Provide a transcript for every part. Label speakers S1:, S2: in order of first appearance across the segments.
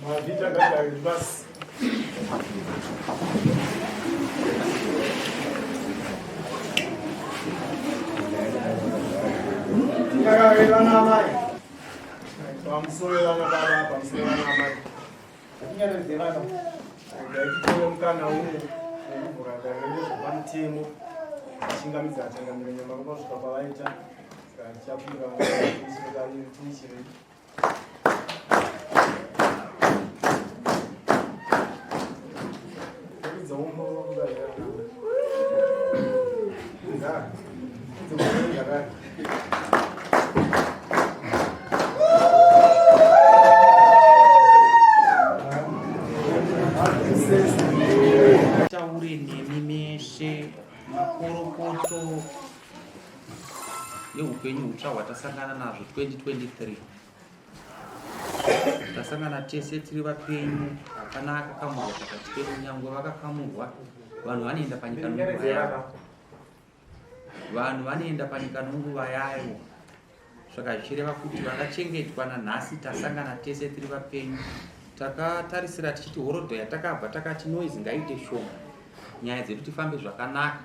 S1: Mazvita ngagare pasi. Ngagare vana amai. Pamusoro vana baba, pamusoro vana amai. Tinyaradze vana. Ndaitore mukana uno wekuvhura dare nezvepamutemo. Tichingamidza changamire nyama kusvika pavaita. Saka tichakumbira tichirei.
S2: Taure nemi meshe makorokoto yeupenyu hutsva hwatasangana nazvo 2023 tasangana tese tiri vapenyu hapana akakamurwa pakati pedu nyangwe vakakamurwa vanhu vanoenda panyika nonguva yavo vanhu vanoenda panyika nonguva yayo saka zvichireva kuti vakachengetwa nanhasi tasangana tese tiri vapenyu takatarisira tichiti horodho yatakabva takati noise ngaiite shoma nyaya dzedu tifambe zvakanaka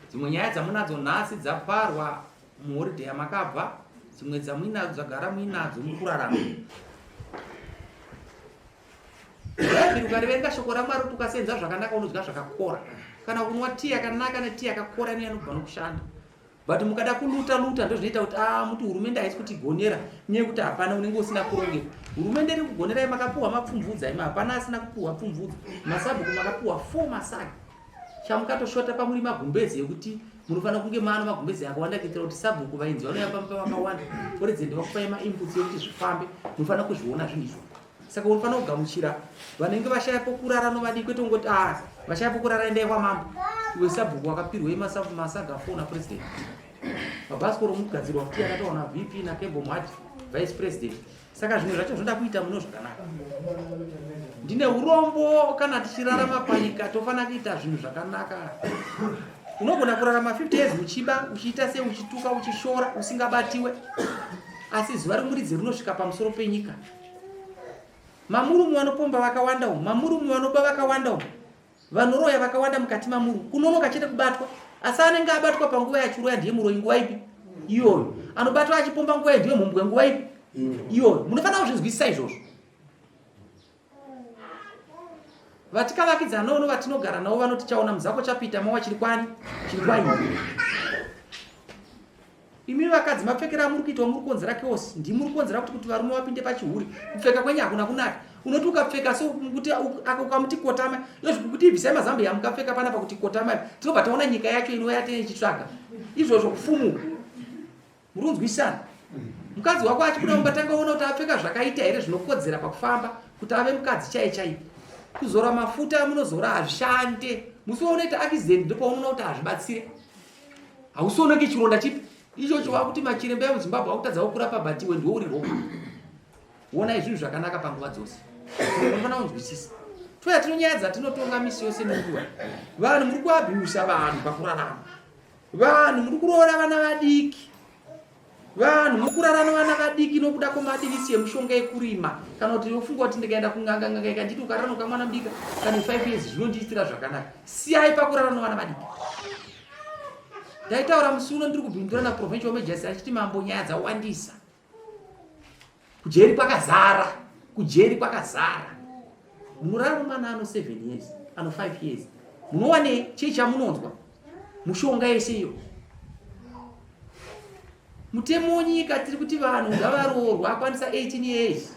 S2: dzimwe nyaya dzamunadzo nhasi dzaparwa muhoridhe yamakabva dzimwe dzamuinadzo dzagara muinadzo muri kurarama bhaibheri ukariverenga shoko ramwari kuti ukasenza zvakanaka unodya zvakakora kana kunwa tii yakanaka netii yakakora ino yanobva nokushanda but mukada kuluta luta ndozvinoita kuti ah muti hurumende haisi kutigonera nyaya yekuti hapana unenge usina kurongeka hurumende iri kugonerai makapuhwa mapfumvudza imi hapana asina kupuhwa pfumvudza masabhuku makapuhwa four masaga chamukatoshota pamuri magumbezi ekuti munofanira kunge maano magumbezi akawanda kuitira kuti sabhuku vainzi vanouya pamba vakawanda poredzende vakupai mainputs ekuti zvifambe munofanira kuzviona zvinhu izvo saka unofanira kugamuchira vanenge vashaya pokurara novadii kwete kungoti a ah, vashaya pokurara endai kwamambo iwe sabhuku wakapirwei masaga fo napresident mabhasikoro mukugadzirwa kuti akataura navp nakebo mhati vice president saka zvimwe zvacho zvinoda kuita muno zvakanaka ndine urombo kana tichirarama panyika tofanira kuita zvinhu zvakanaka unogona kurarama 50 years uchiba uchiita sei uchituka uchishora usingabatiwe asi zuva remuridzi rinosvika pamusoro penyika mamurumu vanopomba vakawanda umu mamurumu vanoba vakawanda umu vanoroya vakawanda mukati mamuru kunonoka chete kubatwa asi anenge abatwa panguva yachiroya ndiye muroyi nguva ipi iyoyo anobatwa achipomba nguva iyo ndiye mhombwe nguva ipi iyoyo munofanira kuzvinzwisisa izvozvo vatikavakidzana navo vatinogara navo vanoti chaona muzako chapita mawa chiri kwani chiri kwaini Imi vakadzi mapfekero amuri kuita muri kukonzera chaos, ndimi muri kukonzera kuti kuti varume vapinde pachihure. Kupfeka kwenyu hakuna kunaka. Unoti ukapfeka so kuti ukamuti kotama, izvozvo kuti ibvisai mazambiya mukapfeka panapa kuti kotama, tinobva taona nyika yacho inouya tine ichitsvaga. Izvozvo kufumuka. Muri kunzwisana? Mukadzi wako achibuda mumba tanga ona kuti apfeka zvakaita here zvinokodzera pakufamba kuti ave mukadzi chaiye chaiye. Kuzora mafuta amunozora hazvishande. Musi waunoita accident ndopaunoona kuti hazvibatsire. hausioneke chironda chipi ichocho wakuti machiremba emuzimbabwe akutadza kukurapa but iwe ndiwe uri wrong wonai zvinhu zvakanaka panguva dzose unofanira kunzwisisa toya tino nyaya dzatinotonga misi yose nenguva vanhu muri kuabhiusa vanhu pakurarama vanhu muri kuroora vana vadiki Vanhu mukurara nevana vadiki nokuda kwemadirisi emushonga ekurima kana kuti unofunga kuti ndikaenda kun'anga n'anga ikanditi ukarara nokamwana mudika kane 5 years zvinondiitira zvakanaka. Siyai pakurara nevana vadiki. Ndaitaura musi uno ndiri kubhindura naprovincial majors achiti mambo nyaya dzawandisa. Kujeri kwakazara, kujeri kwakazara. Munorara nomwana ano 7 years, ano 5 years. Munowanei? Chii chamunonzwa? Mushonga yese iyo. Mutemo wenyika tiri kuti vanhu ngavaroorwa akwanisa 18 years.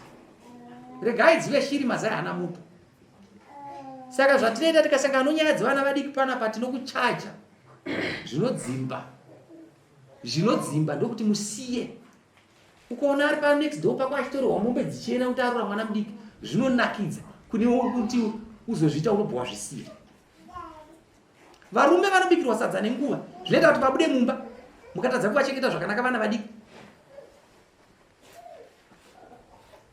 S2: Regai dzive shiri mazai haana muto. Saka zvatinoita tikasangana nonyaya dzevana vadiki panapa tinokuchaja zvinodzimba. Zvinodzimba ndokuti musiye. Ukaona ari pa next door pako achitorerwa mombe dzichienda kuti arora mwana mudiki zvinonakidza kune kuti uzozviita unobva wazvisiya. Varume vanobikirwa sadza nenguva zvinoita kuti vabude mumba mukatadza kuvachengeta zvakanaka vana vadiki.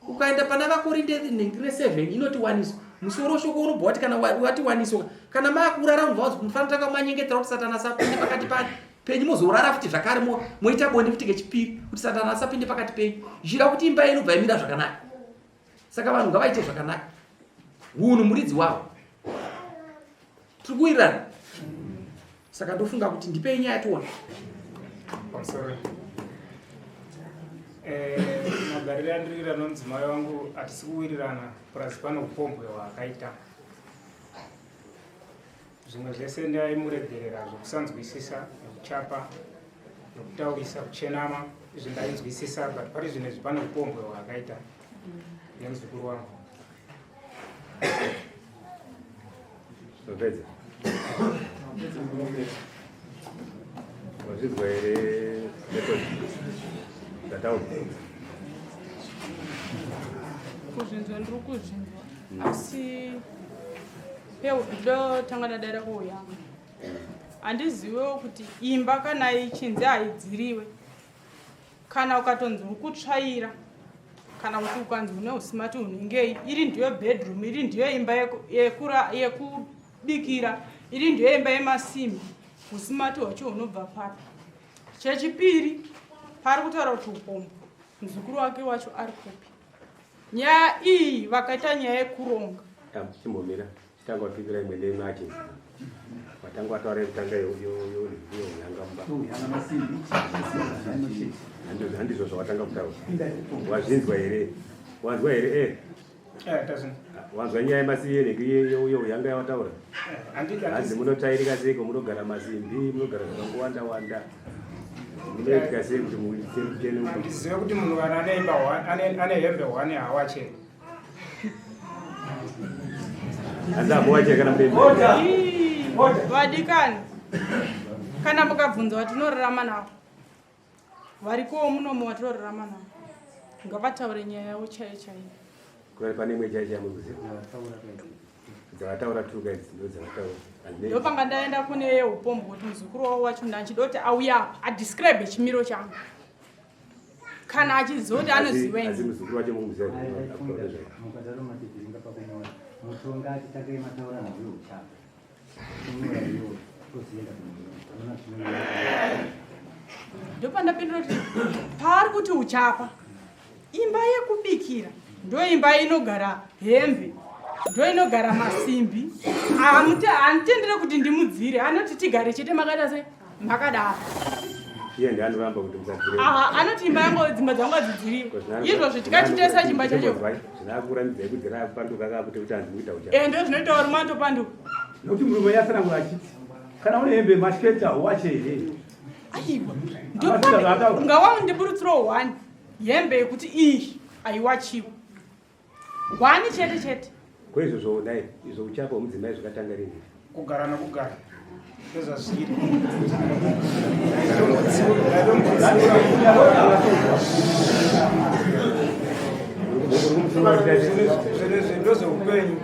S2: Ukaenda pana vaKorinde nhengire 7 inoti waniso musoro shoko unobva wati kana wati waniso kana maakurara unobva wanzi mufanira tanga manyengetera kuti satani asapinde pakati pani penyu mozorara futi zvakare moita bonde futi kechipiri kuti satani asapinde pakati penyu zvichida kuti imba yenyu bva imira zvakanaka saka vanhu ngavaite zvakanaka hunhu muridzi wavo tiri kuwirirana saka ndofunga kuti ndipei nyaya tiona
S1: pamusoro eh, magariro andiri nomudzimai wangu hatisi kuwirirana purazi pane upombwe hwaakaita Zvimwe zvese ndaimuregerera zvekusanzwisisa nekuchapa nekutaurisa kuchenama izvi ndainzwisisa but pari zvino izvi pane upombwe hwaakaita nemuzukuru wangu.
S3: Wapedza? Wazvinzwa here method dzataurwa?
S4: Kuzvinzwa ndiri kuzvinzwa asi Ndotanga ndadaira kuuya. Handizivewo kuti imba kana ichinzi haidziriwe kana ukatonzi uri kutsvaira kana kuti ukanzi une usimati unengei iri ndiyo bedroom iri ndiyo imba yekubikira iri ndiyo imba yemasimbi usimati hwacho hunobva papi chechipiri paari kutaura kuti upombwe muzukuru wake wacho ari kupi Nyaya iyi vakaita nyaya yekuronga.
S3: Chimbomira chitanga wapindura imwe ndeimagine watanga wataura yekutanga yoyanga mumba handizvo zvawatanga kutaura wazvinzwa here wanzwa here eh?
S1: eh
S3: wanzwa nyaya yemasiyeneki yoyanga yawataura eh, hanzi munotairika seiko munogara masimbi munogara zvakangowanda wanda Munoitika sei kuti muite muteno?
S1: Handizive kuti munhu kana ane imba ane hembe hwani hawache.
S3: Hanzi hamuwache kana mune
S4: imba. Vadikani, kana mukabvunza vatinorarama navo varikowo munomu vatinorarama navo ngavataure nyaya yavo chaiyo chaiyo.
S3: Kuri pane imwe chaiyo chaiyo mukuziva. Dzavataura tuka idzi ndo dzavataura.
S4: Ndopanga ndaenda kune upombwe kuti muzukuru wavo wacho ndachida kuti auya apa adescribe chimiro changu. Kana achiziva kuti anoziva
S3: ini. Asi muzukuru wacho mumuziva.
S5: Mukadaro matidziringa pakunyora. Mutonga atitange mataura nawe uchapa. Kunyora iyoyo tozoenda kunyora.
S4: Ndopandapindura kuti paari kuti uchapa. Imba yekubikira ndoimba inogara hembe ndoinogara masimbi handitendere kuti ndimudzire anoti tigare chete makaita sei makadaro
S3: iye ndiye anoramba kuti musadzire
S4: aha anoti imba yangu dzimba dzangu hadzidziriwe izvozvo tikachitesa chimba chacho
S3: zvinakurambidzai kudzira kupanduka kakuti kuti hanzi kuita ucha
S4: eh ndo zvinoita varume anotopanduka
S6: nokuti murume yasanangura achiti kana une hembe masheta wache here
S4: aiwa ngawandiburutsirewo one hembe yekuti iyi aiwachiwa hwani chete chete
S3: ko izvozvo dai izvo uchapa wemudzimai zvakatanga rini
S1: kugara nokugara ndozvazviri zvinhu ndozveupenyu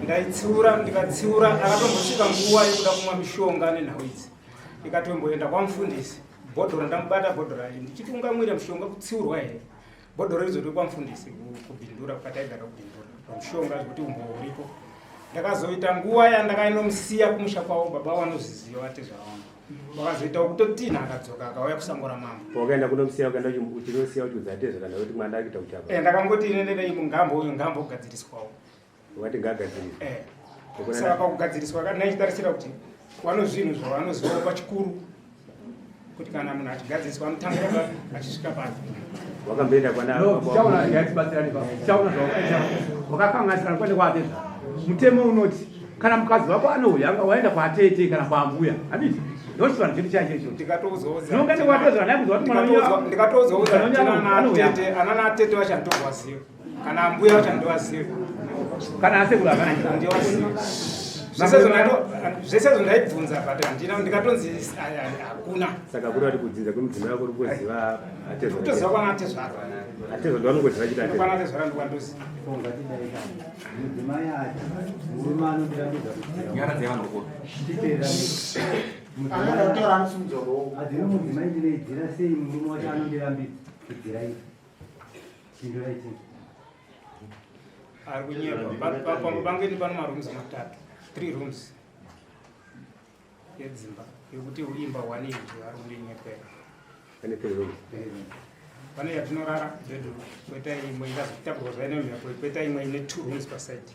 S1: ndaitsiura ndikatsiura akatombosvika nguva yekuda kumwa mishonga nenhau idzi ikatomboenda kwamufundisi bhodhoro ndamubata bhodhoro ayi ndichiti ungamwira mushonga kutsiurwa here bhodhoro rizoti kwamufundisi kubhindura kwataigara kubhindura pamushonga zvekuti umbo uripo ndakazoita nguva yandakainomusiya kumusha kwavo baba vanozviziva vatezvara vangu vakazoita kutotinha akadzoka akauya kusango ramambo
S3: wakaenda kunomusiya ukaenda uchinosiya uchiudza atezvara ndakuti mwana akuita kuchapa
S1: eh, ndakangoti inenderei mungambo uyu ngambo kugadziriswawo
S3: Wakati ngaagadziriswe.
S1: Eh. Saka pakugadziriswa ndaichitarisira kuti wano zvinhu zvavanozivawo pachikuru kuti kana munhu achigadziriswa anotangira papi achisvika papi.
S3: Wakamboenda kwana
S6: No, tichaona ngatibatsirane pa. Tichaona zvawakaita. Wakakanganisana kwende kwaatezva. Mutemo unoti kana mukadzi wako anouyanga waenda kwaatete kana kwaambuya. Handiti? Ndochivanhu chedu chaicho icho.
S1: Ndikatoudzwa
S6: Ndinonga kwatezva naye kuziva kuti mwana
S1: ndikatoudzwa kuti anana atete vacho handitovaziva. Kana ambuya vacho handivazivi.
S6: Kana asekuru havana.
S1: Handivazivi. Zvese izvo ndaibvunza but handina ndikatonzi hakuna.
S3: Saka kuri vari kudzinza kwemudzimai wako uri kuziva atezvara.
S1: Kutoziva kwana atezvara.
S3: Atezvara ndovanongoziva chete
S1: atezvara. Kwana atezvara ndokwandoziva.
S5: Ngatidai kana mudzimai ati murume anondirambidza kudzira.
S2: Nyara dzevanhu
S5: Adzino mudzimai ndinoidzira sei murume wacho anondirambidza kudzira ii Pindura ichi.
S1: Ari kunyepa. Pamba pangeni pano marooms matatu. Three rooms. Yedzimba. Yekuti imba one iyi ari kundinyepera.
S3: Pane three rooms.
S1: Pane yatinorara bedroom. Koita imwe ingazotakurwa zvayo nemhepo. Koita imwe ine two rooms paside.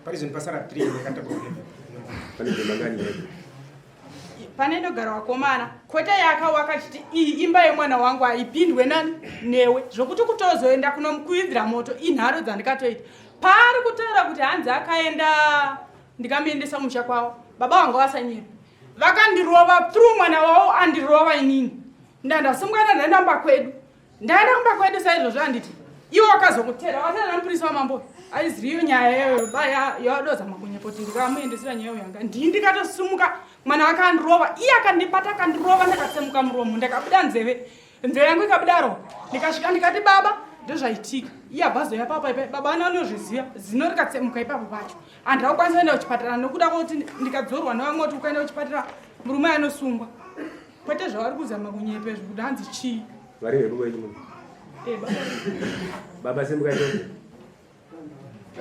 S1: Pari zvino pasara three imwe yakatakurwa nemhepo.
S3: Pane dzimba ngani here?
S4: Pane inogara vakomana kwete yaakawaka achiti iyi imba yemwana wangu haipindwe nani newe zvokuti kutozoenda kunomukuidzira moto inharo dzandikatoita paari kutaura kuti hanzi akaenda ndikamuendesa kumusha kwavo baba vangu vasanyepa vakandirova through mwana wavo andirova inini ndandasungana ndaenda kumba kwedu Ndaenda kumba kwedu saizvozvo handiti iwo wakazokutera watera mupurisa wamambo aiziriyo nyaya iyoyo baya yadoza makunyepo kuti ndikamuendesera nyaya yanga ndii ndikatosumuka mwana akandirova iye akandibata akandirova ndakatsemuka muromo ndakabuda nzeve nzeve yangu ikabudaro ndikasvika ndikati baba ndozvaitika iye abva azoya papa ipa baba ano anozviziva zino rikatsemuka ipapo pacho handina kukwanisa kuenda kuchipatara nokuda kwekuti ndikadzorwa nevamwe kuti ukaenda kuchipatara murume anosungwa kwete zvavari kuzama kunyepa izvo kuti hanzi chii
S3: vari vepo kwenyu muno
S4: eh, baba
S3: baba simukai tose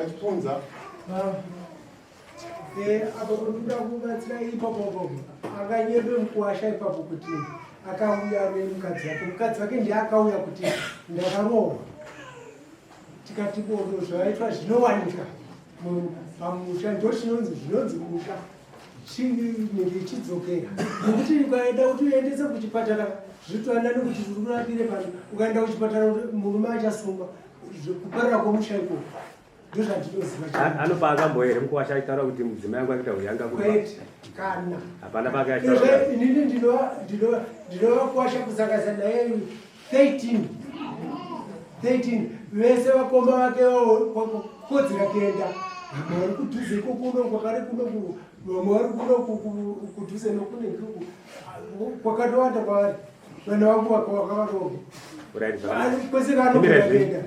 S7: achipunza
S8: eh, apo kuda kubatsira ipapo akanyebe mukuwasha ipapo kuti akauya nemukadzi wake mukadzi wake ndiye akauya kuti ndakarohwa tikati bodo zvaitwa zvinowanika pamusha ndochinonzi zvinonzi musha chinenge ichidzokera nekuti ukaenda kuti uendese kuchipatara zvitoenda nekuti uri kurapire pano ukaenda kuchipatara murume achasungwa kuparira kwomusha ikoko ndozvandinoziva
S3: anopa akambo here mukuwasha achitaura kuti mudzimai yangu akaita huyanga
S8: kwete kana
S3: hapana paakaitaura
S8: inini ndinovakuwasha kusakasa naye 13 13 vese vakomba vake kodzera kuenda vamwe vari kudhuze ikokuno kwakari kuno vamwe vari kuno kudhuze nokunenge kwakatowanda kwavari vana vangu vakavaroga kwese kaanogona kuenda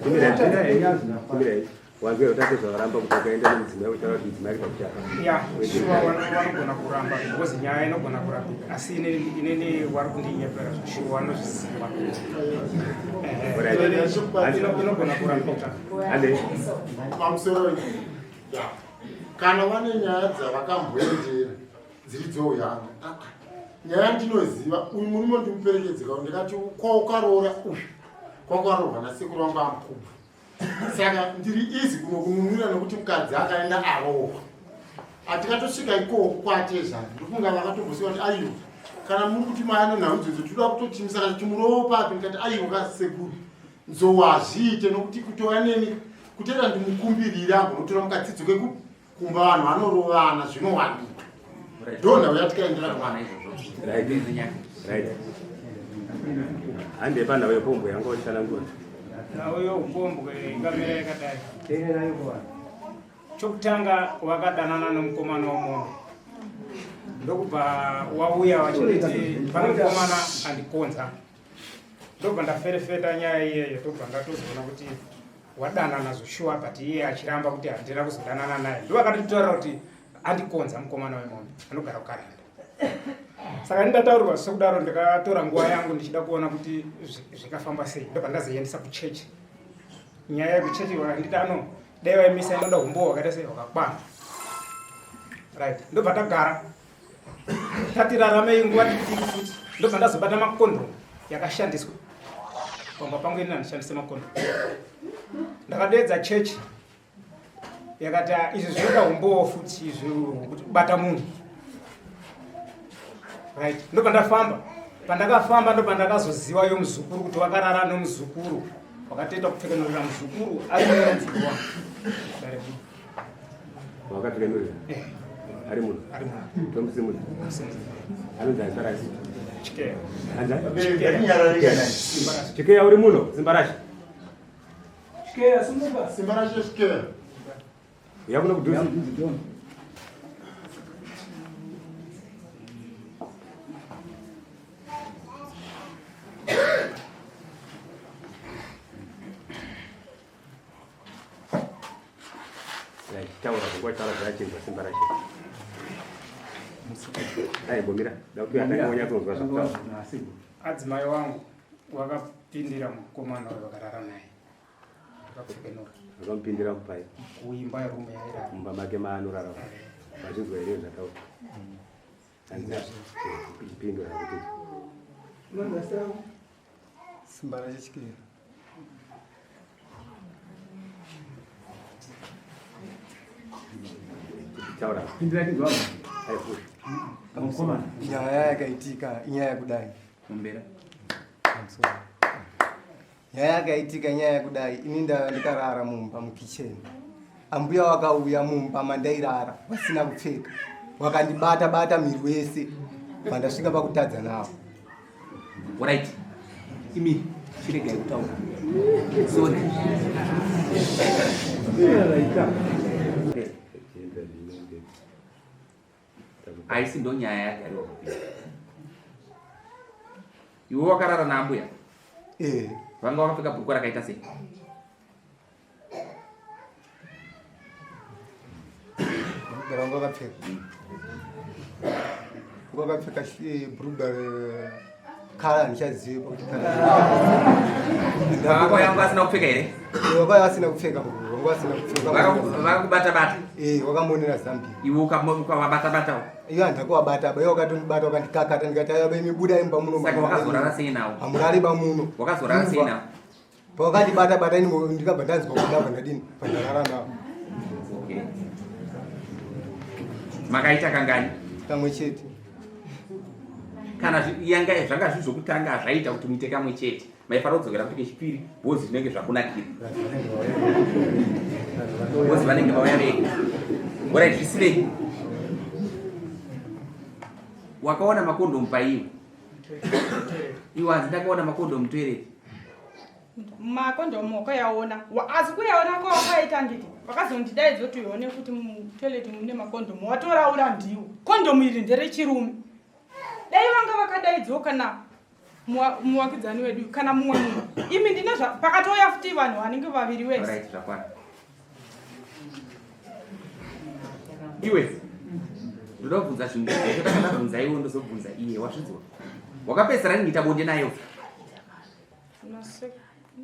S3: Wanzwe utate zvavaramba kuti ukaenda nemudzimai uchitaura kuti mudzimai ari pakuchapa.
S1: Ya, shuwa vanogona kuramba because nyaya inogona kurambika asi inini wari kundinyepera shuwa vanozviziva. Inogona kurambika.
S3: Ande.
S7: Pamusoro ya. Kana vane nyaya dzavakamboendera dziri dzouyanga. Ah, ah. Nyaya ndinoziva uyu murume ndimuperekedze kauri ndikati kwaukaroora uyu kwakaroorwa nasekuru vangu amukubva. saka ndiri easy kunokununura nekuti mukadzi akaenda arohwa atikatosvika ikoko kwatezvana ndofunga vakatombosiwa kuti aiwa kana muri kuti mai anenhau idzodzo tinoda kutochimisa kana timurowo papi ndikati aiwa kasekuru nzou hazviite nokuti kutova neni kutera ndimukumbirira ambonotora mukadzi dzoke kumba vanhu vanorovana zvinowanika ndonhau yatikaendera kumwana
S3: right hande panhau yepombwe yanga uchitsanangura
S1: nhau youpombwe ingamira yakadai chokutanga wakadanana nomukomana womombe ndokubva wauya wachinditi pane mukomana andikonza ndobva ndaferefeta nyaya iyeyo tobva ndatozoona kuti wadanana zvoshuwa but iye achiramba kuti handina kuzodanana naye ndovakatitaurira kuti andikonza mukomana wemombe anogara kukaranda saka ndindataurirwa sekudaro ndikatora nguva yangu ndichida kuona kuti zvikafamba sei ndobva ndazoiendesa kuchechi nyaya yekuchechi vakanditi ano dai vaimisa inoda umbowo hwakaita sei hwakakwana right ndobva tagara tati raramei nguva diki futi ndobva ndazobata makondom yakashandiswa pamba pangu ini handishandise makondom ndakadeedza chechi yakati ah, izvi zvinoda umbowo futi izvi kuti kubata munhu right ndobva ndafamba pandakafamba ndobva ndakazoziva yo muzukuru kuti wakarara nomuzukuru wakatoita kupfekenurira muzukuru ari muzukuru wangu
S3: Wakapfekenurira?
S1: Eh.
S3: Ari munhu?
S1: Ari munhu.
S3: Tomusimudza. Anonzi ani Simbarashe?
S1: Chikeya.
S3: Anza? Chikeya. Chikeya uri muno, Simbarashe.
S1: Chikeya simuka.
S7: Simba racho chikeya.
S3: Yakuno kudhuze. Taura zvekuwa taura zvachinzwa simba racho. Aimbomira, ndakuti atange wonyatsonzwa zvakutaura.
S1: Adzimai wangu wakapindira mukomana uyo vakarara naye. Vakapfekenura.
S3: Vakamupindira kupai?
S1: Kuimba yerume yairara.
S3: Mumba make maanorara. Vachinzwa here zvataura? Chipindura kuti.
S5: Simba racho chikera.
S3: Taura.
S6: Pindura chinzwa.
S3: Aifushi.
S6: Mukomana.
S5: Nyaya yakaitika inyaya yekudai.
S2: Mumbera.
S5: Nyaya yakaitika inyaya yekudai. Ini ndikarara mumba mukicheni. Ambuya wakauya mumba mandairara vasina kupfeka. Wakandibata bata miri wese. Pandasvika pakutadza navo.
S2: Alright. Imi chiregai kutaura. Sorry. Haisi ndo nyaya yagariwa kupinda. Iwe wakarara naambuya?
S5: Eh.
S2: Vanga wakapfeka bhurukwa rakaita sei?
S5: Bhurugwa rangu wakapfeka. Wakapfeka bhurugwa kala handichazivi pakuti kala.
S2: Vanga yangu asina kupfeka here?
S5: Wakauya asina kupfeka bhurugwa, wanga asina kupfeka.
S2: Vakakubata bata.
S5: Eh, wakamonera Zambia.
S2: Iwe ukavabata batawo.
S5: Iwe handakuvabata ba, iwe wakatondibata wakandikakata ndikati aiwa imi budai mumba muno.
S2: Saka wakazorara sei nawo?
S5: Hamurari ba muno.
S2: Wakazorara sei nawo?
S5: Pawakandibata bata ini ndikabva ndanzwa kuda bva ndadini bva ndarara nawo.
S2: Okay. Makaita kangani?
S5: Kamwe chete.
S2: Kana yanga zvanga zviri zvokutanga hazvaita kuti muite kamwe chete. Maifanira kudzokera futi kechipiri because zvinenge zvakunakira. Because vanenge vauya vega. Alright, zvisinei. Wakaona makondomu paiwe? Iwe hanzi ndakaona makondomu toilet.
S4: Makondomu wakayaona. Asi kuyaona kwawakaita nditi wakazondidaidza kuti uone kuti mutoilet mune makondomu watoraura ndiwo. Kondomu iri nderechirume. Dai vanga vakadaidzwa kana muwakidzani wedu kana mumwe munhu. Imi ndine pakatouya futi vanhu vanenge vaviri wese.
S2: Right, zvakwana. Iwe ndoda kubvunza zvinhu zvakatanga ndabvunza iwe ndozobvunza iye wazvinzwa. Wakapedzisira rini kuita bonde nayo?
S4: Muna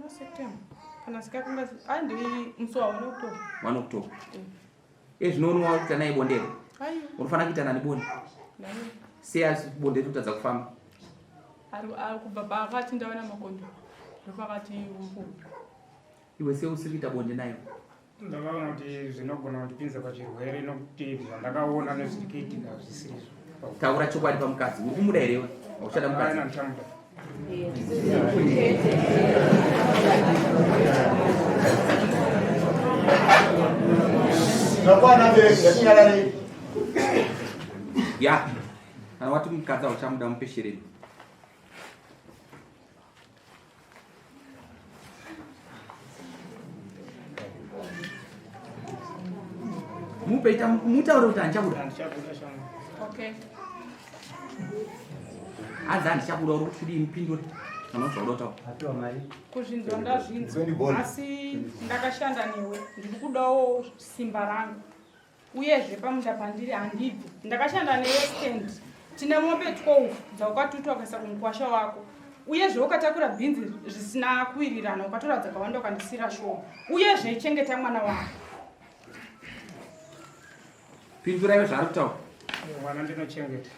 S4: September. Kana sikakunga ai ndi musi wa 1 October.
S2: 1 October. Eh zvino unowa kuita naye bonde here?
S4: Aiwa.
S2: Unofanira kuita nani bonde?
S4: Naye.
S2: Sei asi bonde riri kutadza kufamba?
S4: Ari ari kubva paakati ndaona makondo. Ndopakati umbu.
S2: Iwe sei usiri kuita bonde nayo?
S1: Ndakaona kuti zvinogona kundipinza pachirwere nokuti zvandakaona nezviri kuitika zvisirizvo.
S2: Taura chokwadi pamukadzi. Uri kumuda here iwe? Hauchada mukadzi?
S1: Haina ndichamuda.
S7: Zvakwana bereki ngatingararei.
S2: Ya. Kana wati mukadzi hauchamuda mupeshereni. Mupe ita mutaure kuti handichabuda.
S1: Handichabuda shamwari.
S4: Okay.
S2: Hanzi handichabuda uri kuti kudii mupindure. Kana zvauda kutaura.
S5: Apiwa mari.
S4: Kuzvinzwa ndazvinzwa asi ndakashanda newe ndiri kudawo simba rangu. Uyezve pamunda pandiri handibvi. Ndakashanda newe stand. Tine mombe 12 dzaukatuta ukaisa kumukwasha wako. Uyezve ukatakura bhinzi zvisina kuwirirana ukatora dzakawanda ukandisira shoma. Uyezve chengeta mwana wako.
S2: Pindura iwe zvaari kutaura.
S1: Mwana ndinochengeta.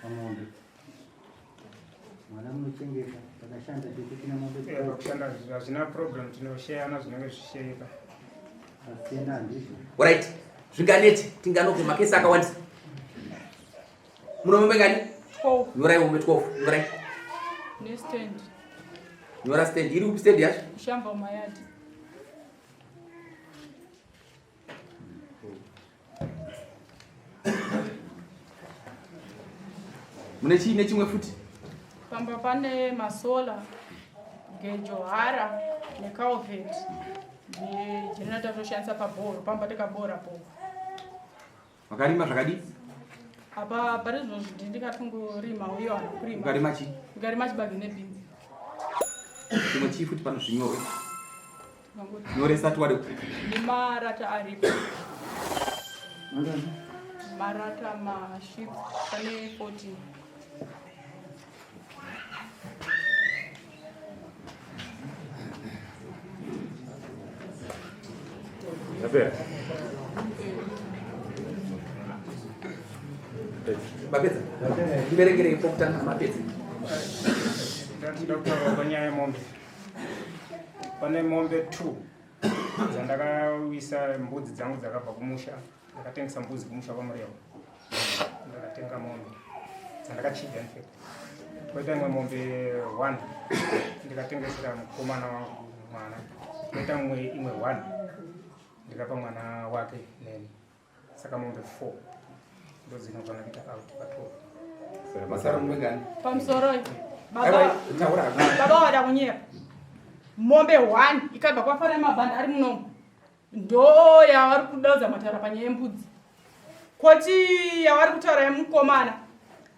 S5: Pamombe. Mwana munochengeta takashanda tese tine mombe.
S1: Pakushanda hazvina problem tinosheyana zvinenge zvichisheyeka.
S5: Asiyana handizvo.
S2: Alright. Zvinganeti tinganoke makesi akawandisa. Muno mombe ngani?
S4: 12.
S2: Nyorai mombe 12. Nyorai.
S4: Ne stand.
S2: Nyora stand. Iri kupi stand yacho?
S4: Shamba mayadi.
S2: Mune chii nechimwe futi?
S4: Pamba pane masola, gejo, hara. Necalvet negenerator toshandisa pabhoro pamba tikaboora bhoro.
S2: Wakarima zvakadii?
S4: Apa pari zvino zvindi ndikatongorima uye vanhu kurima.
S2: Ukarima chii?
S4: Ndikarima chibage nebhinzi.
S2: Chimwe chii futi pano zvinyorwe? Nyoresa tiwade.
S4: Nemarata aripo. Marata masheets pane 14.
S3: Yapera.
S2: Mapedza? Ndiverengerei pokutanga mapedza.
S1: Ndinoda kutaura panyaya yemombe. Pane mombe 2 dzandakawisa mbudzi dzangu dzakabva kumusha. Ndakatengesa mbudzi kumusha kwaMurewa. Ndakatenga mombe dzandakachija in fact. Koita imwe mombe 1 ndikatengesera mukomana wangu mwana. Koita imwe imwe 1 ndikapa mwana wake neni. Saka mombe 4 ndodzinogona kuita out pa 12.
S2: Masara mombe ngani?
S4: Pamusoro
S2: baba taura.
S4: Baba wada kunyepa. Mombe 1 ikabva kwafara mabanda ari munomu. Ndo yavari kudaudza mataura panyaya yembudzi. Koti yavari kutaura yemukomana.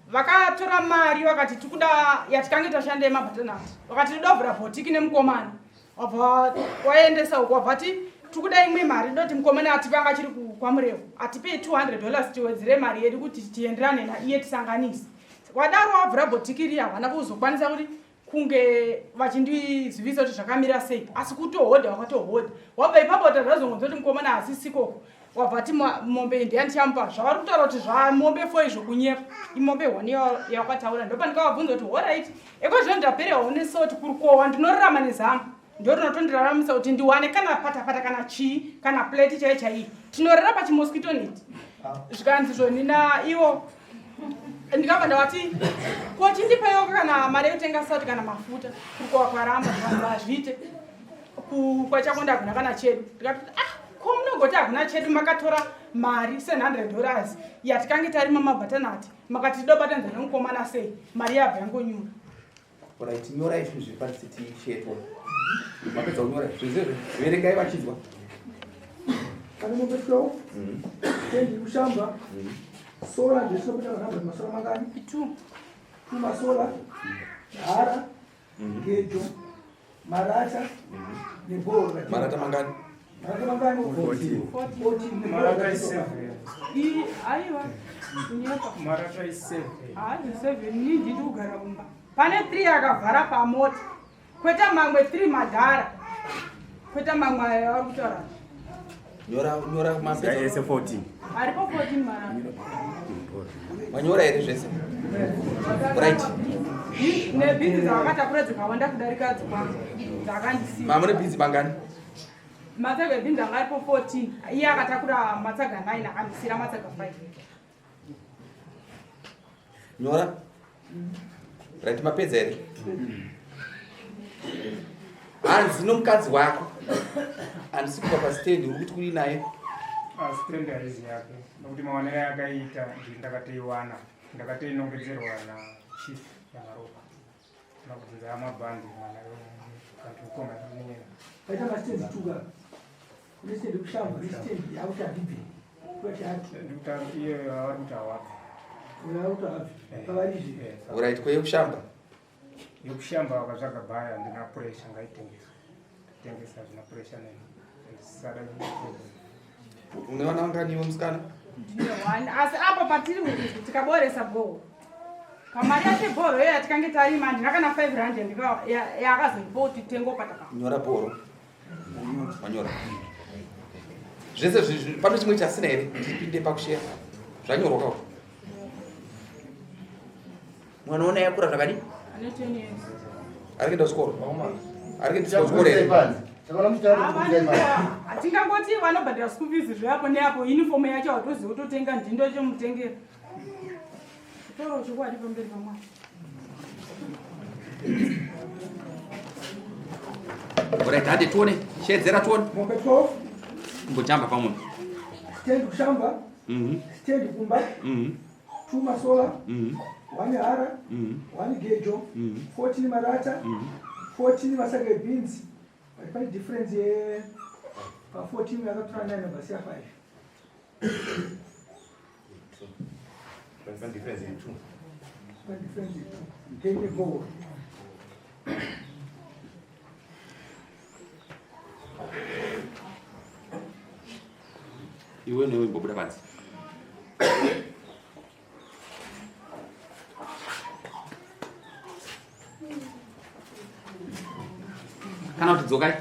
S4: Vakatora mari vakati tikuda yatikange tashanda yemabhatanati. Vakati toda kuvhura bhotiki nemukomana. Wabva waendesa uko wabva ti tikuda imwe mari ndoti mukomana atipe anga achiri kwaMurewa. Atipe 200 dollars tiwedzere mari yedu kuti tienderane naiye tisanganise. Wadaro wavhura bhotiki riya havana kuzokwanisa kuti kunge vachindizivisa kuti zvakamira sei asi kutohodha wakatohodha wabva ipapo tazazongonzwa kuti mukomana hasisikoko wabva ti mombe iyi ndiyandichamupa zvavari kutaura kuti zvamombe fo izvo kunyepa imombe hwani yawakataura ndopandikavabvunza kuti horaiti eko zvino ndaperewa une soti kurikowa ndinorarama nezama ndorinotondirararamisa kuti ndiwane kana patapata kana chii kana plate chaiyo chaiyo tinorara pachimosquito net zvikanzi zvonina ivo ndikabva ndavati ko chindipaiwo kana mari yekutenga sati kana mafuta kurikowa kwaramba zvikanzi hazviite kwachakonda hakuna kana chedu ndikati ah ko munogoti hakuna chedu makatora mari 700 dollars yatikange tarima mabhatanati makati tobatanidza nemukomana sei mari yabva yangonyura.
S2: Right, nyorai zvinhu zviri parisiti chetwa. Mapedza kunyora zvinhu izvi verengai vachinzwa.
S9: Pane mombe 12, tendi kushamba, sola ndisinokuita vanhamba masora mangani?
S4: Two.
S9: Two masola, hara, gejo, marata nebhoro.
S2: Marata mangani?
S9: Marata mangani? 14. 14.
S1: Marata is 7.
S4: I aiwa. Kunyepa.
S1: Marata is 7.
S4: Hayi 7 ni ndiri kugara kumba. Pane 3 akavhara pamota. Kweta mamwe 3 madhara. Kweta mamwe ayo ari kutaura.
S2: Nyora nyora mapedza.
S3: Ese 14.
S4: Aripo 14 marata.
S2: Manyora here zvese? Right.
S4: Nebhinzi dzavakatakura dzakawanda kudarika dzikwangu dzakandisiya.
S2: Mamune bhinzi mangani?
S4: Matsaga ebhinzi anga aripo 14. Iye akatakura matsaga 9 akandisiira matsaga 5.
S2: Nyora. Right, mapedza here? Hanzi nomukadzi wako. Handisi kubva pastand uri kuti kuri naye.
S1: Stand haizi yake nokuti maonero ayakaita ndini ndakatoiwana ndakatoinongedzerwa nachief Nyamaropa nakubvunza amabhandi mwana kanti mukoma nenyena.
S9: Paita mastendi tuka. Kune stendi kushamba nestendi yakuti handibve.
S1: Ndikutaura iye avari kuti hawabve.
S9: Uyo ari kuti haabve. Pavarizve.
S2: Right, ko yekushamba?
S1: Yekushamba vakatsvaga bhaya handina pressure ngaitengeswe. Tengesa hazvina pressure neni. Handisada
S2: Une vana vangani iwe musikana?
S4: Ndine one. Asi apo patiri kuti tikaboresa bhoro. Pamari yacho bhoro iyo yatikange tarima handina kana 5 rand yaakazondipa kuti tengo pataka.
S2: Nyora bhoro. Wanyora. Zvese pane chimwe chasina here? Ndipinde pakusheya. Zvanyorwa kako. Mwana ona yakura zvakadii?
S4: Ane 10 years.
S2: Ari kuenda kuchikoro? Ari kuendeswa kuchikoro here?
S4: Hatingangoti vanobhadhara school fees zveapo neapo uniform yacho hatozivi kutotenga ndindo chomutengera. Kutaura chokwadi pamberi pamwana.
S2: Alright, hande tione. Shedzera tione.
S9: Mombe 12,
S2: Kumbojamba pamwe.
S9: stand kushamba, stand kumba, two masola, one hara, one gejo, 14 marata, 14 masaga ebhinzi, But pane difference ye pa 14 akatora 9 abasiya 5.
S3: Pane difference ye 2.
S9: Pane difference ye 2. Then the goal.
S2: Iwe newe imbobuda panze. Kana kuti dzokai.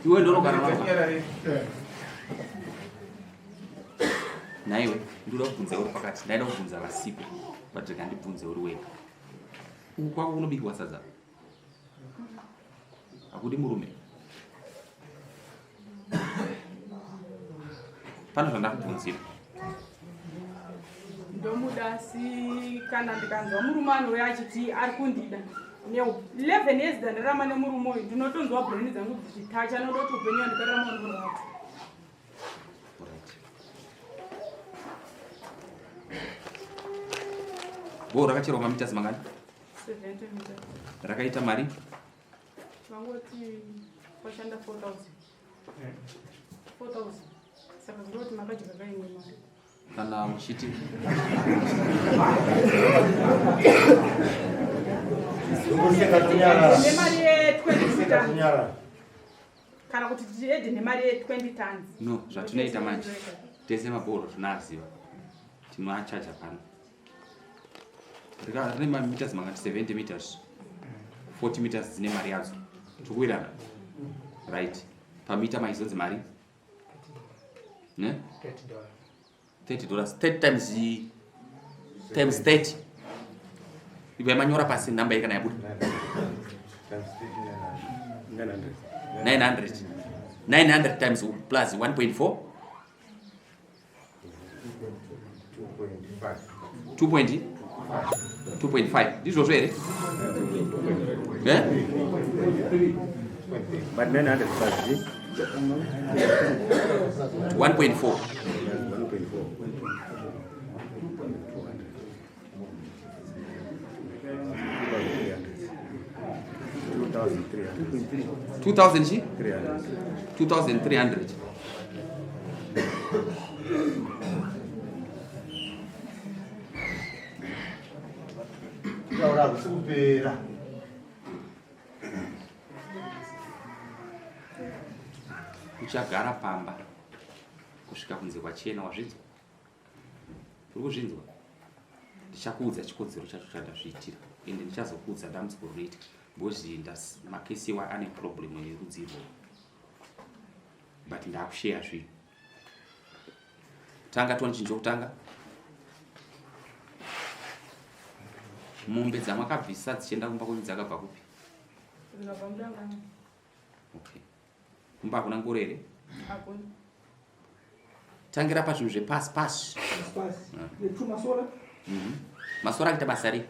S2: Iwe ndonogara Nhaiwe, ndinoda kubvunza uri pakati, ndaida kubvunza vasipo, but rega ndibvunze uri wega. Uku kwako kunobikwa sadza? Hakudi murume? Pane zvandakubvunzira.
S4: Ndomuda asi kana ndikanzwa murume anouya achiti ari kundida ne 11 years dzandarama nemurume uyu ndinotonzwa brain dzangu dzichitacha noda kuti upenyu wandikararama unorwadza.
S2: Bho rakacherwa mameters mangani?
S4: 70 meters.
S2: Rakaita mari?
S4: Vangoti washanda 4000. 4000. Saka zvinoti makadya kaimwe mari.
S2: Kana muchiti
S4: Nemari ye 20 tons. Kana kuti tiedhe nemari ye 20 tons.
S2: No, zvatinoita manje. Tese mabhoro tinoaziva. Tinoachaja pano. Rine mameters mangati 70 meters. 40 meters dzine mari yadzo. Tikuwirana. Right. Pamita maizonzi mari? Ne? $30. 30 times times 30. Ibva manyora pasi namba iyi kana yabuda.
S3: 900.
S2: 900. 900 times plus 1.4. 2.5. Ndizvozvo here? Eh?
S3: But 900 plus
S2: 1.4.
S3: 1.4.
S2: 2000 chi?
S3: 300.
S2: 2300.
S7: Kutaura hakusi kupera.
S2: Uchagara pamba kusvika kunze kwachena, wazvinzwa? Uri kuzvinzwa? Ndichakuudza chikodzero chacho chandazviitira, ende ndichazokuudza dambudziko rinoitika because makesi iwa ane problem yerudzi irworwo, but ndakusheya zvinhu. Tanga tione chinhu chokutanga. Mombe dzamakabvisa dzichienda kumba kwenyu dzakabva kupi?
S4: Dzikabva mudangana.
S2: Okay. Kumba hakuna ngoro here?
S4: Hakuna.
S2: Tangira pazvinhu zvepasi pasi.
S9: Pasi. Netu masora.
S2: Masora akuita basa rei?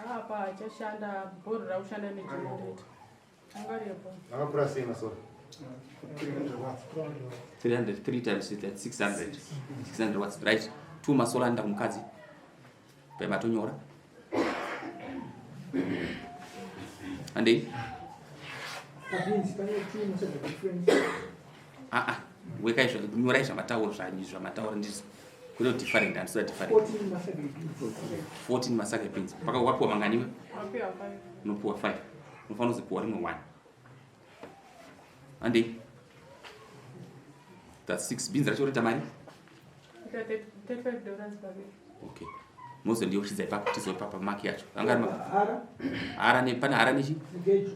S4: Apa achashanda bhoro rakushanda negenerator. Angaripo.
S7: Akakura sei masora?
S2: 300, 3 times that's 600. 600 watts, right? 2 masora anoenda kumukadzi. Pai matonyora. Andei?
S9: Pabhinzi pane two masaga difference.
S2: Ah ah. Wekai zva nyorai zvamataura zvanyu zvamataura ndizvo. Kune different handisida different.
S9: 14 masaga ebhinzi.
S2: 14 masaga ebhinzi. Paka wapiwa manganiwe?
S4: Wapiwa 5.
S2: Unopiwa 5. Unofanira kuzopiwa rimwe 1. Andei? That's 6 beans racho roita mari?
S4: $35 per week.
S2: Okay. Mozondiyeuchidza ipapo tizoipa pamark yacho. Anga ari
S9: Hara.
S2: Hara ne pane hara nechi?
S9: Ngejo.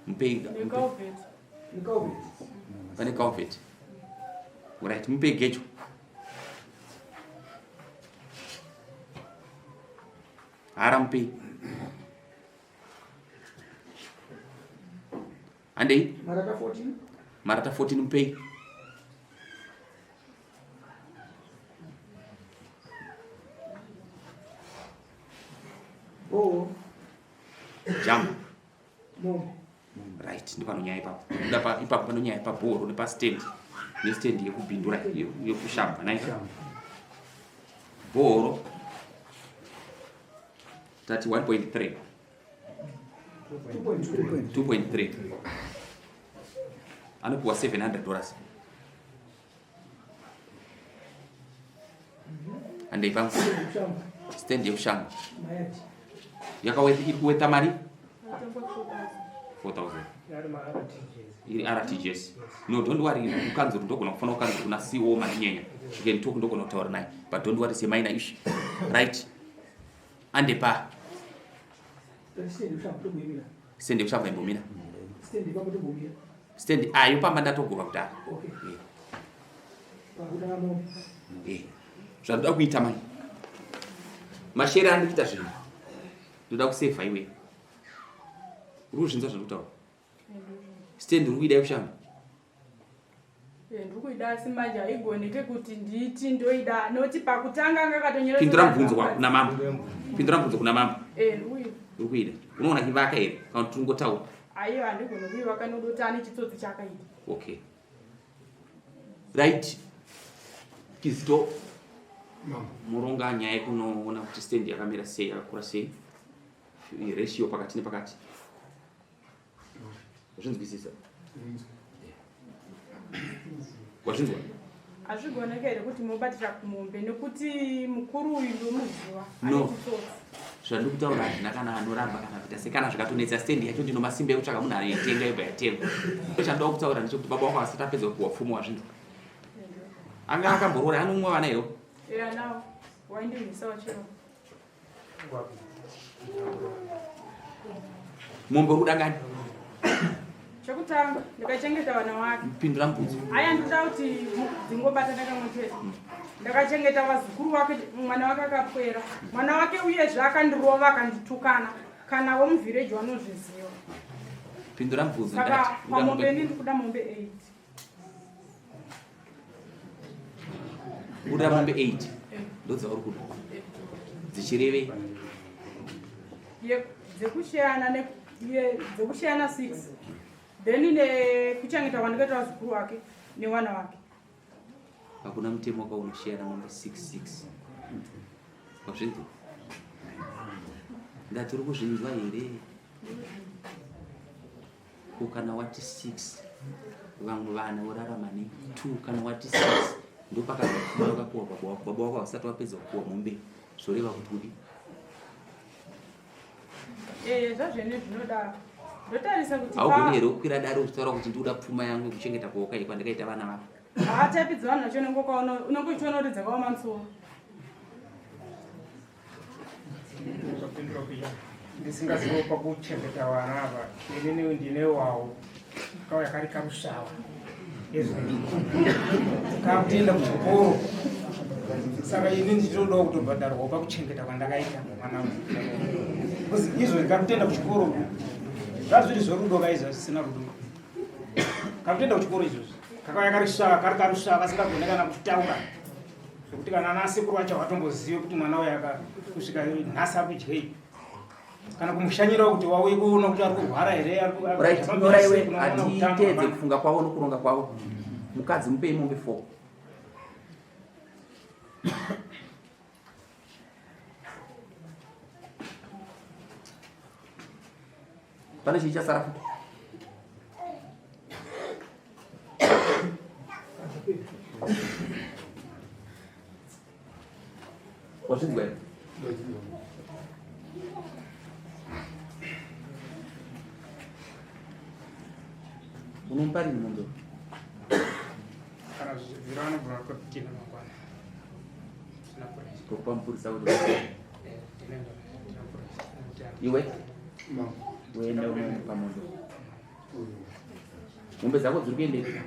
S2: Mupei.
S4: Nekalvet.
S9: Nekalvet.
S2: Pane kalvet. Right, mupei gejo. Hara mupei. Andei?
S9: Marata 14.
S2: Marata 14 mupei.
S9: Oh.
S2: Jam.
S9: Mombe.
S2: Right, ndipo panonyaya ipapo. Ndoda ipapo panonyaya pabhoro nepastand. Nestand yekubhindura yekushamba, nai? Bhohoro tati 1.3 2.3 anopiwa 700 dollars handei pangu stand yekushamba yakaweta iri kuweta mari 4000 iri rtgs no don't worry kukanzuru ndogona kufona kukanzuru kuna co manyenya you can talk ndogona kutaura naye but don't worry semaina issue right ande pa stand yekushamba imbomira stand ayo pamba ndatogova kudhara eh. eh. Zvandoda kuita mai mashere andiri kuita zvinhu ndoda kusevha iwe uri kuzvinzwa zvandikutaura stand uri kuida yekushamba
S4: eh, ndiri kuida asi manje haigoneke kuti nditi ndoida noti pakutanga anga akatonyora
S2: pindura mubvunzo kuna mambo pindura mubvunzo kuna mambo
S4: eh,
S2: uri kuida unoona kivaka here kana kuti tingotaura
S4: aiwa handigone kuivaka nodotani chitsotsi chakaita
S2: okay right kizito muronga nyaya yekunoona kuti stand yakamira sei yakakura sei ratio pakati nepakati wazvinzwisisa wazvinzwa
S4: hazvigoneke here kuti mobatira kumombe nekuti mukuru uyu ndomuziva
S2: no zvandiri kutaura hazvina kana anoramba kana kuita se kana zvikatonetsa stand yacho ndino masimba ekutsvaka munhu anoitenga yobva yatengwa chandoda kutaura ndechekuti baba wako asati apedza kupiwa pfumo wazvinzwa anga akamboroora anomwa vana here Mombe uri kuda ngani?
S4: Chekutanga ndakachengeta vana wake.
S2: Pindura mubvunzo.
S4: Aya ndinoda kuti dzingobatana kamwe chete. Ndakachengeta vazukuru wake, mwana wake akapwera. Mwana wake uyezve akandirova akanditukana. Kana vomuvhireji vanozviziva.
S2: Pindura mubvunzo.
S4: Saka pamombe ini ndikuda mombe 8.
S2: Kuda mombe 8 ndodzauri kuda dzichirevei?
S4: Dzekusheyana dzekusheyana 6 then nekuchengeta kwandikaita vazukuru wake newana wake.
S2: Hakuna mutemo wakaunosheyana mombe 6 6 wazvinzwa? Ndati uri kuzvinzwa here? Ko kana wati 6 vamwe vana vorarama ne 2 kana wati 6 ndopakazopfuma wakapuwa baba wako baba wako havasati wapedza kupuwa mombe zvoreva kuti kudi
S4: eh, zvazvene zvinodaro ndotarisa kuti
S2: haugoni here kukwira dare uchitaura kuti ndikuda pfuma yangu yekuchengeta kuoka kwandikaita vana vako
S4: haatapidzi vanhu vacho unenge uchiona kuti dzakaoma musoro
S1: Ndisingazivo pakuchengeta vana ava inini ndine wawo kauya kari karushawa kakutoenda kuchikoro saka ini ndichitodawo kutobhadharwawo pakuchengeta kwandakaita mwana uyu bcause izvo kakutoenda kuchikoro zvazviri zvorudo kaizvo zvisina rudo kakutoenda kuchikoro izvozvi kakauya karushawa kari karushawa kasingagone kana kutaura zvekuti kana ana sekuru vacho havatombozive kuti mwana uyo aka kusvika nhasi akudyei kana kumushanyirawo kuti wauye kuona kuti ari kurwara here
S2: right hatiteedze kufunga kwavo nokuronga kwavo mukadzi mupei mombe four pane chii chasara futi wazvinzwa here unomupa rini mombe
S1: kana zvichibvira anobva kwatina mangwana
S2: tokupa mupurisa kuti iwe uende unomupa mombe mombe dzako dziri kuendepi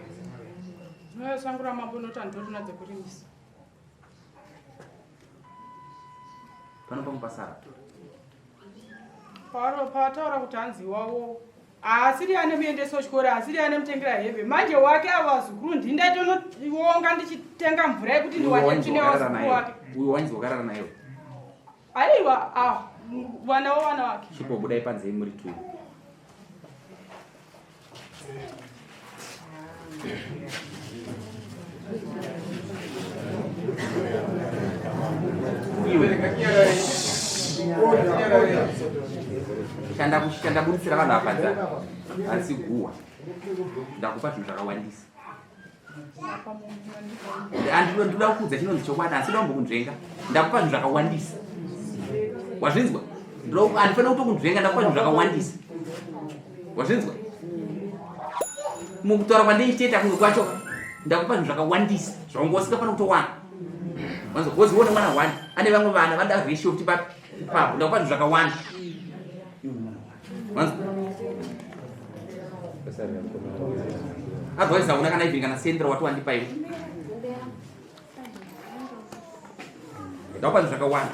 S4: Sangura mambo noti handorina dzekurimisa
S2: pano pangu pasara
S4: pawataura kuti hanzi wawo haasiri ane muendesi wechikoro haasiri ane mutengera hembe manje wake ava vazukuru ndini ndaitonoonga ndichitenga mvura yekuti ndiwache tsvine vazukuru wake
S2: uyu wainzi wakarara naye
S4: aiwa ah, vana wavana wake
S2: chipo budai panze muri two Iwe. Chandabuditsira vanhu apa nzara. Asi guwa. Ndakupa zvinhu zvakawandisa. Ndinoda kukuudza chinonzi chokwadi asi ndoda kumbokunzvenga. Ndakupa zvinhu zvakawandisa. Wazvinzwa? Handifanira kutokunzvenga ndakupa zvinhu zvakawandisa. Wazvinzwa? Mukutaura kwandeichitoita kunge kwacho ndakupa zvinhu zvakawandisa zvaunga usingafani kutowana. Wanzwa? Because uone mwana one ane vamwe vana vanoda ratio kuti papi papo ndakupa zvinhu zvakawanda. Wanzwa? Otherwise hauna kana even kana sendera wati wandipa iwe. Ndakupa zvinhu zvakawanda.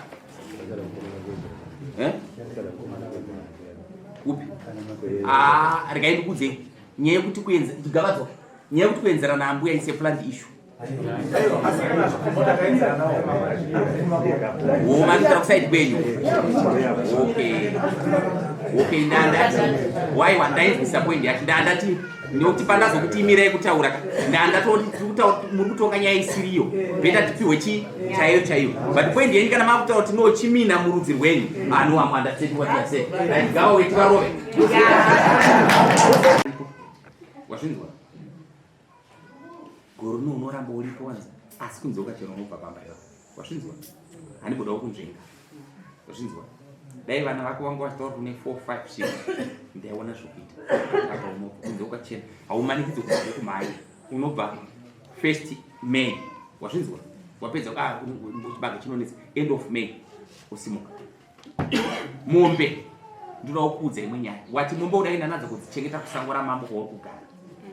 S2: Eh? Upi? Ah, regai ndikuudze nyaya yekuti kuenza chigavadzwa. Nyaya yekuti kuenzerana ambuya is a planned issue. Oh, manditaura kusaidi kwenyu. Okay. Okay, ndandati why wandainzwisa point yacho ndandati nekuti pandazokuti imirai kutaura ka ndandatoti tiri kutaura muri kutonga nyaya isiriyo beta tipiwe chi chaiyo chaiyo but point yenyu kana makutaura kuti no chimina murudzi rwenyu ano amwe andateti what you are saying right gawa weti varove wazvinzwa gore rino unoramba uripo wanzi asi kunze ukachera unobva pamba ipapo wazvinzwa handimbodawo kunzvenga wazvinzwa dai vana vako vanga vachitaura kune 4 5 6 ndaiona zvokuita apa unobva kunze ukachena haumanikidzi kubva kumhai unobva first may wazvinzwa wapedza ah, chibage chinonetsa end of may usimuka mombe ndinoda kukuudza imwe nyaya wati mombe uda kuenda nadzo kudzichengeta kusango ramambo kwauri kugara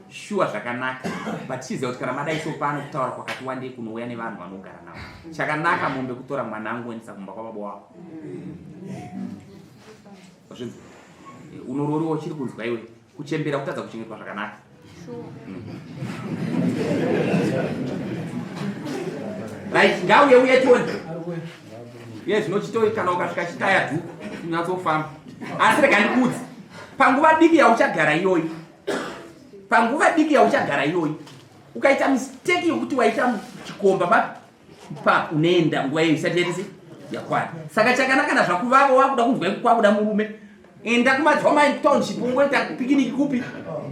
S2: shuwa zvakanaka but chiziva kuti kana madai so pano kutaura kwakati wandei kunouya nevanhu vanogara navo chakanaka mombe kutora mwana angu oendesa kumba kwababa wako wazvinzwa unororiwa uchiri kunzwa iwe kuchembera kutadza kuchengetwa zvakanaka Right, ngauye uye tione. Ye zvino chitoi kana ukasvika chitaya dhuku unyatsofamba. Asi rega ndikuudze. Panguva diki yauchagara iyoyi. Panguva diki yauchagara iyoyi. Ukaita mistake yokuti waita chikomba ba pa unoenda nguva iyo isati yaita sei yakwana saka chakanaka na zvakuvava wakuda kunzwa iko kwakuda murume enda kumadzwa township ungoita pikiniki kupi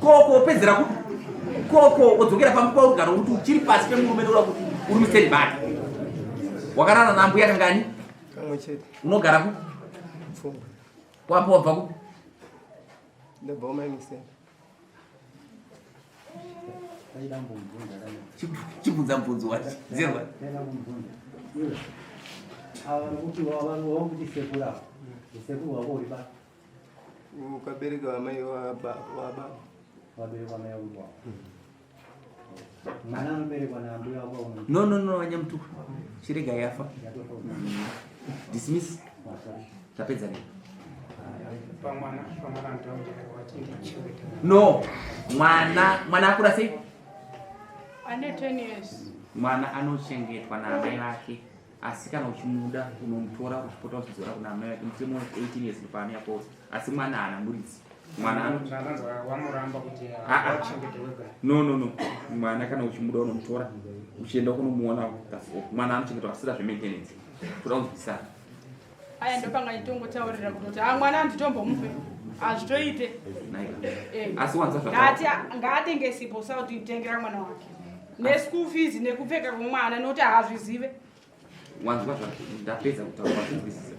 S2: koko wopedzera kupi koko wodzokera pamba paurigara kuti uchiri pasi pemurume ndoda kuti uri mustand by wakarara nambuya kangani unogara kupi wapo wabva kupi Chibvunza mubvunzo wacho. Zerwa.
S5: Ukabereka amai wababa.
S10: Waberekwa amai wako. Mwana anoberekwa naambuya wako.
S2: No no no vanyamutuka. Chirega yafa. Dismiss. Tapedza nei?
S1: Pamwana pamwana ndauchengeta.
S2: No. Mwana mwana akura sei?
S4: Ane 10 years.
S2: Mwana anochengetwa naamai vake asi kana uchimuda unomutora uchipota uchidzora kuna amai vake mutemo we 18 years ndopaanoyaposa asi mwana haana muridzi mwana
S1: wamuramba kuti
S2: ah, ah. no no no mwana kana uchimuda unomutora uchienda kunomuona mwana anochengetwa asida zvemaintenance toda kunzwisana
S4: aya ndopanga nditongotaurira kutoti a ah, mwana handitombomupe hazvitoite eh.
S2: asi wanza
S4: ngaatenge sipo sauti nditengera mwana wake neschool fees nekupfeka kwemwana nokuti haazvizive
S2: wanzwa ndapedza kutaura wazvinzwisisa